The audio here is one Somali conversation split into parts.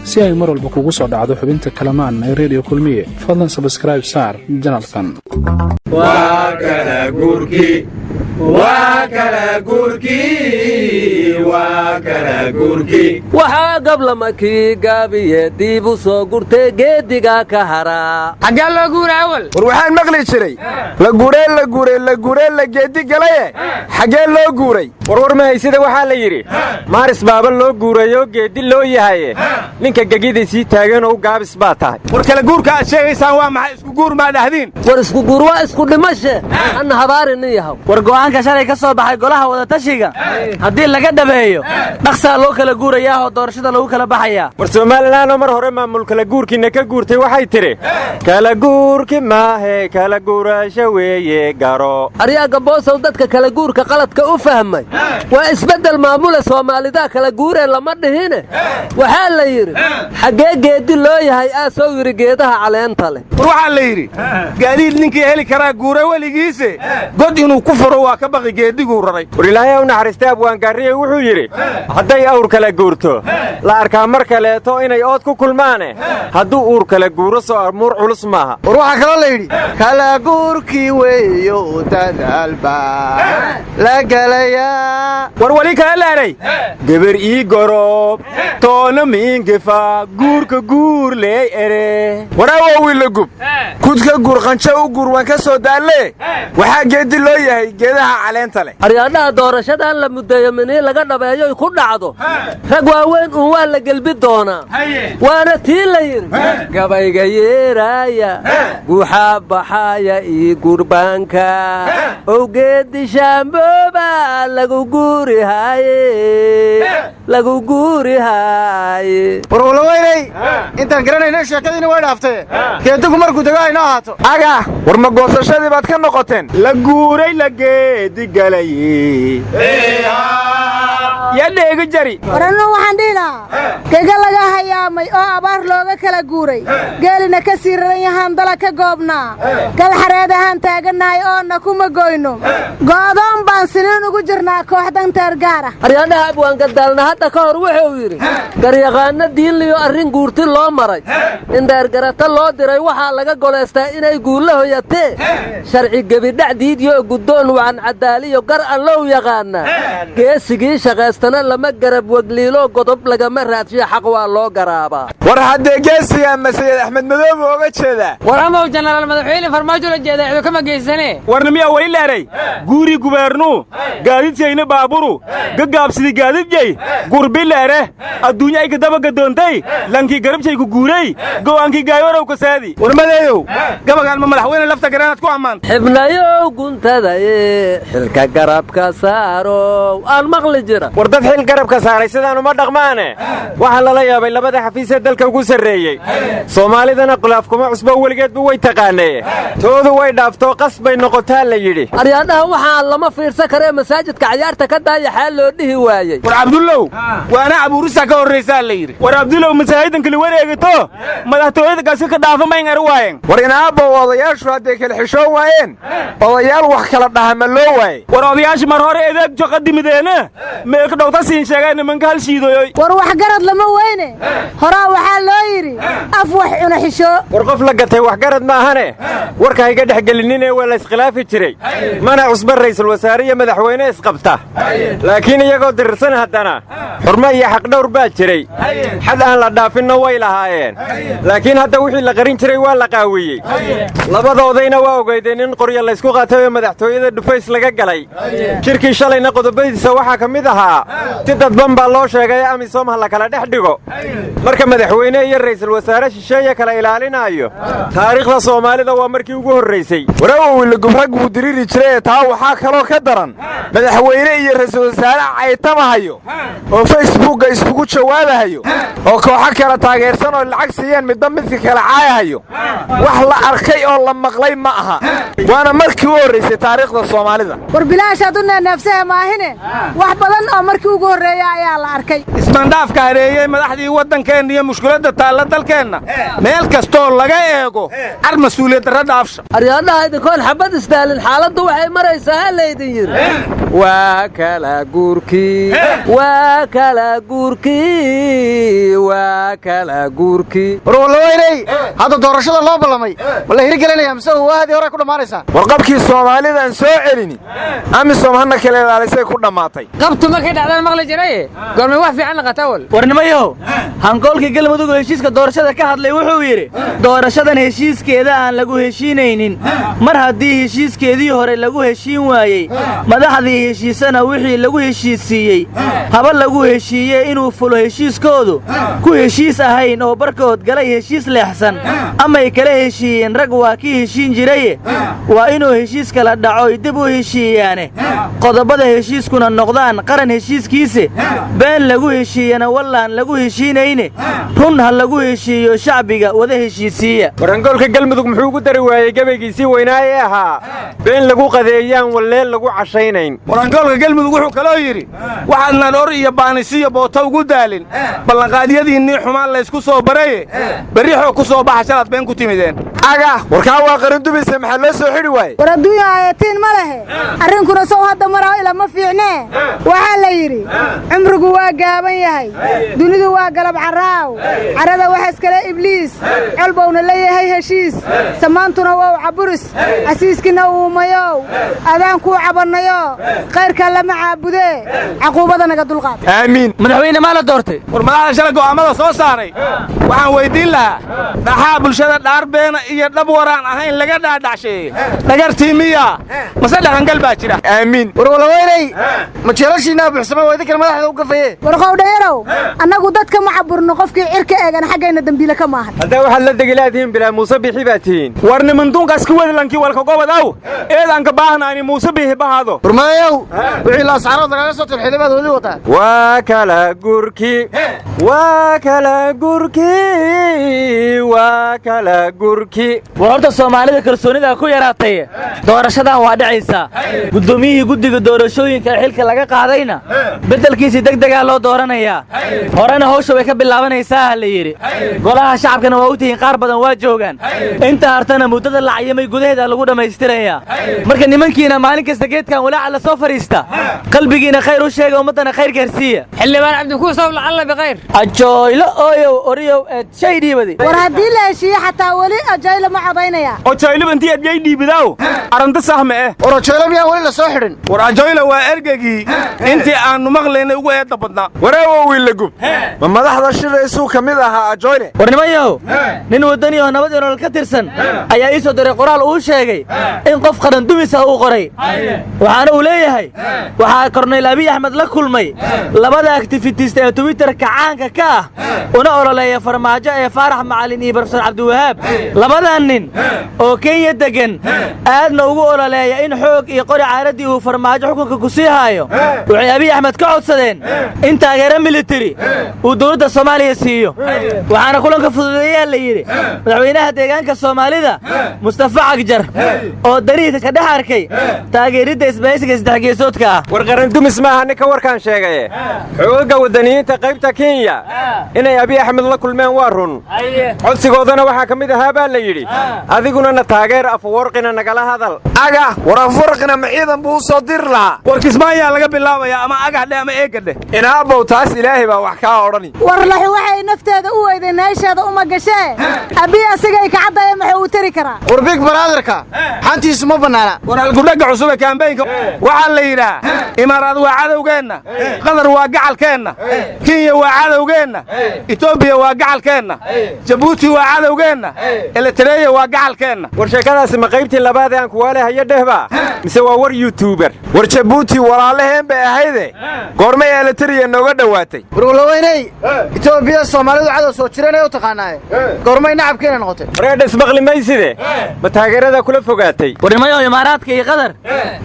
Si ay mar walba kugu soo dhacdo xubinta Kalamaan ee Reediyo Kulmiye, fadlan subscribe saar channelkan. Waa kala guurkii, waa kala guurkii, waa kala guurkii. Waxaa gablama kii gaabiye diib u soo gurtay geediga ka haraa. Xaggaa loo guura awal? War waxaan maqli jiray: la guuree, la guuray, la guuree, la geedi galaye, xaggee loo guuray? Warwar mahaysida, waxaa la yidhi Maaris baaba loo guurayoo geeddi loo yahaye, ninka gegidii sii taaganoo gaabis baa tahay. War kala guurka aad sheegaysaan waa maxay? Isku guur maa dhahdiin? War isku guur waa isku dhimashe, anna habaari nin yahow. War go'aanka shalay ka soo baxay golaha wadatashiga haddii laga dhabeeyo, dhaqsaa loo kala guurayaahoo doorashada lagu kala baxayaa. War Somalilanoo mar hore maamul kala guurkiinna ka guurtay waxay tidhi: kala guurki maahe, kala guurasho weeye, garo. Aryaa Gamboosow, dadka kala guurka qaladka u fahmay, waa isbeddel maamule. Soomaalidaa kala guuree lama dhihine. Waxaa la yidhi: xaggee geeddi loo yahay? Aasoo yidhi geedaha caleenta leh. War waxaa la yidhi: gaadiid ninkii heli karaa guura weligiise, god inuu ku furo waa ka baqi geeddiguu raray. War Ilaahay u naxariistay abwaangaarriye wuxuu yidhi: hadday awr kala guurto, la arkaa mar kaleeto inay ood ku kulmaane, hadduu uur kala guuro, soo armuur culus maaha. War waxaa kaloo la yidhi: kala guurkii weeyo, dadaalba la gelayaa. War weli kala laaray: gebar ii gorob toona miingefa, guurka guur leey ere. Waraawowiila gub kudka guur, qanjo u guur, waan ka soo daalle. Waxaa geeddi loo yahay geedaha caleenta leh. Aryaadhaha, doorashadan la muddeeyo minii laga dhabeeyoy ku dhacdo, rag waaweyn uun waa la gelbi doonaa. Waana tii la yidhi: gabayga yeeraaya, guuxaa baxaaya ii gurbaanka, owgeeddi shaambooba lagu guurihaaye, lagu guurihaaye. War walaweynay, intaan garanayna sheekadiina way dhaaftee, geedigu markuu dego hayno ahaato. Aga, war ma goosashadii baad ka noqoteen? La guuray, la geedi galay, yaa dheegi jari. War anuu waxaan dhihi lahaa: gega laga hayaamay oo abaar looga kala guuray, geelina ka sii raran yahaan, dala ka goobnaa, gal xareed ahaan taagannahay oonna kuma goyno, go'doon baan siniin ugu jirnaa kooxdan teergaar ah. Aryaadhaha, abwaangadaalna hadda ka hor wuxuu yidhi: garyaqaanno diinliyo arrin guurti loo maray, indheergarata loo diray, waxaa laga golaystaa inay guulla hoyatee. Sharci gebidhac diidyo, guddoon wacan cadaaliyo, gar allow yaqaanaa, geesigii shaqaystana lama garab wegliilo, godob lagama raadshiyo, xaq waa loo garaabaa. War haddee geesiga ma Sayid Axmed Madoobe ooga jeedaa? War amow Jenaraal Madaxweyne Farmaajo la jeeda, cidu kama geysane. Warna miyaa weli leeray: guuri gubeernuu gaadidshayna baaburu gagaabsidi gaadidjay gurbileere, adduunya ay kadaba gadoontay, lankii garabshay ku guuray, go'aankii gaayorow kasaadi. War madeeyow, gabagaan ma Madaxweyne Lafta Garanaad ku ammaanta? Xibnayow guntadaye, xilka garabka saarow, aan maqli jira. War dad xil garabka saaray sidaan uma dhaqmaane. Waxaa lala yaabay labada xafiis ee dalka ugu sarreeyey. Soomaalidana khilaaf kuma cusbo, weligeedba way taqaanee, toodu way dhaaftoo qas bay noqotaa la yidhi. Aryaadhaha, waxaan lama fiirsan karee, masaajidka cayaarta ka daayaxaa loo dhihi waayey? War Cabdullow, waana abuurisa ka horraysaa la yidhi. War Cabdullow, masaajidanka la wareegato, madaxtooyada gaasi ka dhaafa mayn ari waayeen. War inaabbow, odayaashu hadday kala xishoon waayeen, odayaal wax kala dhaha ma loo waayey? War odayaasha mar hore edeeg joqadimideena meelka dhowta siin sheegay nimanka hal shiidoyoy. War waxgarad lama weyne, horaa waxaa loo yidhi: af wax cuna xishoo. War qof la gatay waxgarad maahane, warka hayga dhex gelinninee. Waa la iskhilaafi jiray, mana cusba ra'iisul wasaare iyo madaxweyne isqabta, laakiin iyagoo dirirsan haddana xurmo iyo xaqdhowr baa jiray, xad aan la dhaafinna way lahaayeen. Laakiin hadda wixii la qarin jiray waa la qaawiyey. Labadoodayna waa ogeydeen in qoryo laysku qaatay oo madaxtooyada dhufays laga galay. Shirkii shalayna qodobadiisa waxaa ka mid ahaa: si dadban baa loo sheegay, AMISOM ha la kala dhex dhigo. Marka madaxweyne iyo ra'iisul wasaare shisheeye kala ilaalinaayo, taariikhda Soomaalida waa markii ugu horraysay. Warawowilagub rag wuu diriri jirayee, taa waxaa kaloo ka daran madaxweyne iyo ra'iisul wasaare caytamahayo oo Facebookga iskugu jawaabahayo oo kooxo kala taageersan oo lacag siiyeen midba midka kala caayahayo. Wax la arkay oo la maqlay ma aha, waana markii u horraysay taariikhda Soomaalida. War bilaashaad u neneefsahe maahine, wax badan oo markii ugu horreeya ayaa la arkay. Ismaandhaafka hareeyey madaxdii waddankeenna iyo mushkiladda taalla dalkeenna, meel kastoo laga eego, car mas-uuliyad darra dhaafsha. Aryaadhaha, idinkoon xabad isdaalin, xaaladdu waxay maraysaa ha laydin yidhi: waa kala guurkii, waa kala guurkii. Guurkii waa kala guurkii. War wallaweyney, hadda doorashada loo ballamay ma la hirgelinaya mise waahadii hore ku dhammaanaysaa? Warqabkii Soomaalidan soo celini, AMISOM hana kala ilaalisay ku dhammaatay. Qabtu markay dhacdaan maqli jiraye, goormay wax fiican la qata awal? Warnimayow, hankoolkii Galmudug oo heshiiska doorashada ka hadlay wuxuu yidhi: "Doorashadan heshiiskeeda aan lagu heshiinaynin, mar haddii heshiiskeedii hore lagu heshiin waayey, madaxdii heshiisana wixii lagu heshiisiiyey haba lagu heshiiyey inuu fulo heshiiskoodu ku heshiis ahayn oo barkood galay heshiis leexsan amay kala heshiiyeen, rag waa kii heshiin jiraye, waa inuu heshiis kala dhacoy dib u heshiiyaane, qodobada heshiiskuna noqdaan qaran heshiiskiise. Been lagu heshiiyana wallaan lagu heshiinayne, run ha lagu heshiiyo, shacbiga wada heshiisiiya." Warangoolka Galmudug muxuu ugu dari waayey gabaygiisii weynaa ee ahaa "Been lagu qadeeyaan walleen lagu cashaynayn"? Warangoolka Galmudug wuxuu kaloo yidhi: "Waxaadnaan or iyo baanisiyo boota ugu daalin ballanqaadyadiinnii xumaan laysku soo baraye, berrixoo ku soo baxa shalaad been ku timideen." Aga, warkaa waa qarandubaysa, maxaa loo soo xidhi waaye? War adduunya aayatiin ma lehe, arrinkuna sow hadda maraa ilama fiicnee. Waxaa la yidhi: "Cumrigu waa gaaban yahay, dunidu waa galab carraaw, carrada waxa iskale Ibliis, colbowna la yahay heshiis, samaantuna wow caburis, casiiskiina uumayow, adaan kuu cabannayo, khayrkaa lama caabudee, caquubada naga dulqaad." Aamiin. Madaxweyne maa la doortay? War madaxda shalay go'aammada soo saaray waxaan weyddiin lahaa: dhaxaa bulshada dhaar beena iyo dhab waraan ahayn laga dhaadhacsheeyey, dhagartii miyaa mase dhaqangal baa jira? Aamiin. War wallaweyney, ma jeelashiinaa buuxsamay waa idinkana madaxda u gafaye? War qowdhayarow, annagu dadka ma caburno, qofkii cirka eegan xaggayna dembiile ka maahan. Haddaa waxaad la degilaadihiin bilaa Muuse Bixi baa tihiin. War nimanduunkaas ka wedilankii walkagobad aw eedaanka baahnaani Muuse Bixi bahaado. Warmayow, wixii Laascarood lagaga soo tirxilay baad weli wataa. Waa kala gurki, waa kala gurki, waa kala gurki. War horta Soomaalida kalsoonida ku yaraatay, doorashadan waa dhacaysaa. Guddoomiyihii guddiga doorashooyinka ee xilka laga qaadayna beddelkiisii deg degaa loo dooranayaa, horena hawsha way ka bilaabanaysaa la yidhi. Golaha shacabkana waa u tihiin, qaar badan waa joogaan, inta hartana muddada la cayimay gudaheeda lagu dhammaystirayaa. Marka nimankiina maalin kasta geedkan walaaca la soo fadhiista, qalbigiina khayr u sheega, ummaddana khayr gaarsiiya. Xildhibaan Cabdikuusow, lacalla bikhayr. Ajooylo ooyow oriyow eed shay dhiibadi. War haddii la heshiiye xataa weli Ajaylo ma codaynaya. Ojoylo intii adgay dhiibidaaw arrinta sax ma eh. War Ajoylo miyaan weli la soo xidhin? War Ajoylo waa ergegii intii aannu maqlaynay ugu eedda badnaa. Waraawo wiillagub, ma madaxda shiraysuu ka mid ahaa Ajoyle? War nimanyahow, nin waddani oo nabad iyo nolol ka tirsan ayaa ii soo diray qoraal uu sheegay in qof qaran dumis ah uu qoray, waxaana uu leeyahay: "Waxaa Korneyl Abiy Axmed la kulmay labada activist ee Twitterka caanka ka ah una ololeeya Farmaajo ee Faarax Macalin iyo Professor Cabdiwahaab. Labadan nin oo Kenya deggan aadna ugu ololeeya in xoog iyo qori caaraddii uu Farmaajo xukunka ku sii haayo waxay Abiy Axmed ka codsadeen in taageero militari uu dowladda Soomaaliya siiyo. Waxaana kulanka fududeeyaa la yidhi madaxweynaha deegaanka Soomaalida Mustafa Cagjar oo darihiisa ka dhex arkay taageeridda isbahaysiga saddexgeesoodka ah." War qarandumis maaha ninka warkaan sheegaye. Xoogagga waddaniyiinta qaybta Kenya inay Abiy Axmed la kulmeen waa run. Codsigoodana waxaa ka mid ahaa baa la yidhi: "Adiguna na taageer, Afawarqina nagala hadal." Aga, war Afawarqina ma ciidan buu u soo diri lahaa? War Kismaayaa laga bilaabayaa ama agax dheh ama eega dheh. Inaabow, taas Ilaahay baa wax kaa odhani. War laxu waxay nafteeda u weyday naasheeda uma gashee, Abiy asigay kacaddaya muxuu u tari karaa? War Big Brotherka xantiisu ma bannaana. War halgudhagga cusub ee kaambeynka waxaa la yidhaah: Imaaraad waa cadowgeenna, Qatar waa gacalkeenna, Kenya waa cadowgeenna, Etoobiya waa gacalkeenna, Jabuuti waa cadowgeenna, Elitareya waa gacalkeenna. War sheekadaasi ma qaybtii labaad ee aan kuwaale hayo dhehba mise waa war YouTuber? War Jabuuti walaalaheen bay ahayde, goormay Elitariya nooga dhowaatay? War walaweyney, Etoobiya Soomaalidu cadow soo jireenay u taqaanaaye, goormay nacabkeena noqotay? Wareedhas maqli mayside, ma taageerada kula fogaatay? Warnimayaho, Imaaraadka iyo Qatar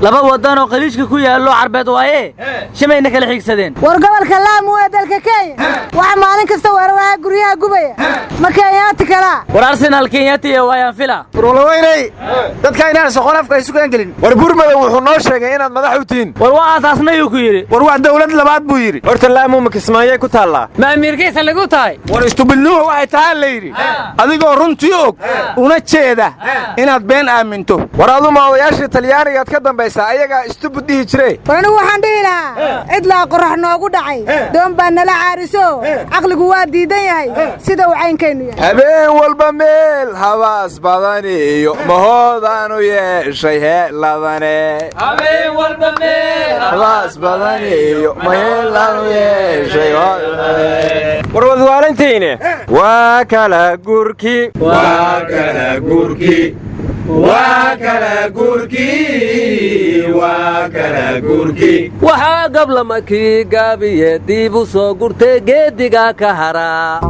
laba waddan oo Khaliijka ku yaallo Carbeed waaye, shimayna kala xigsadeen. War gobolka Laamu ee dalka Kenya waxaa maalin kasta weeraraha guryaha gubaya ma Kenyaati kalaa? War Arsenaal Kenyaatiya waayaan fila. War walaweyney, dadka inaan soqon afka isu keen gelin. War Burmadow wuxuu noo sheegay inaad madax u tihiin. War waa aasaasnayuu ku yidhi. War waa dawlad labaad buu yidhi. Horta Laamu ma Kismaayay ku taallaa? Ma amiirkiisa lagu tahay? War istubidnuhu waxay tahaa la yidhi adigoo runtii og una jeeda inaad been aaminto. War aduma odayaashii Talyaanigaad ka dambaysaa, ayagaa istubud dhihi jire. War anigu waxaan dhihi lahaa: cidlaa qorrax noogu dhacay, doon baa nala caariso. cajiibo. Caqligu waa diidan yahay sida uu caynkaynu yahay. Habeen walba meel habaas badan iyo mahoodaanu yeeshay heeladane. Habaas badan iyo maheelaanu yeeshay. War wadwaalantiine, waa kala guurki. Waa kala guurki, waa kala guurki, waa kala guurki. Waxaa gablama kii gaabiye diib u soo gurtay geeddigaa ka haraa.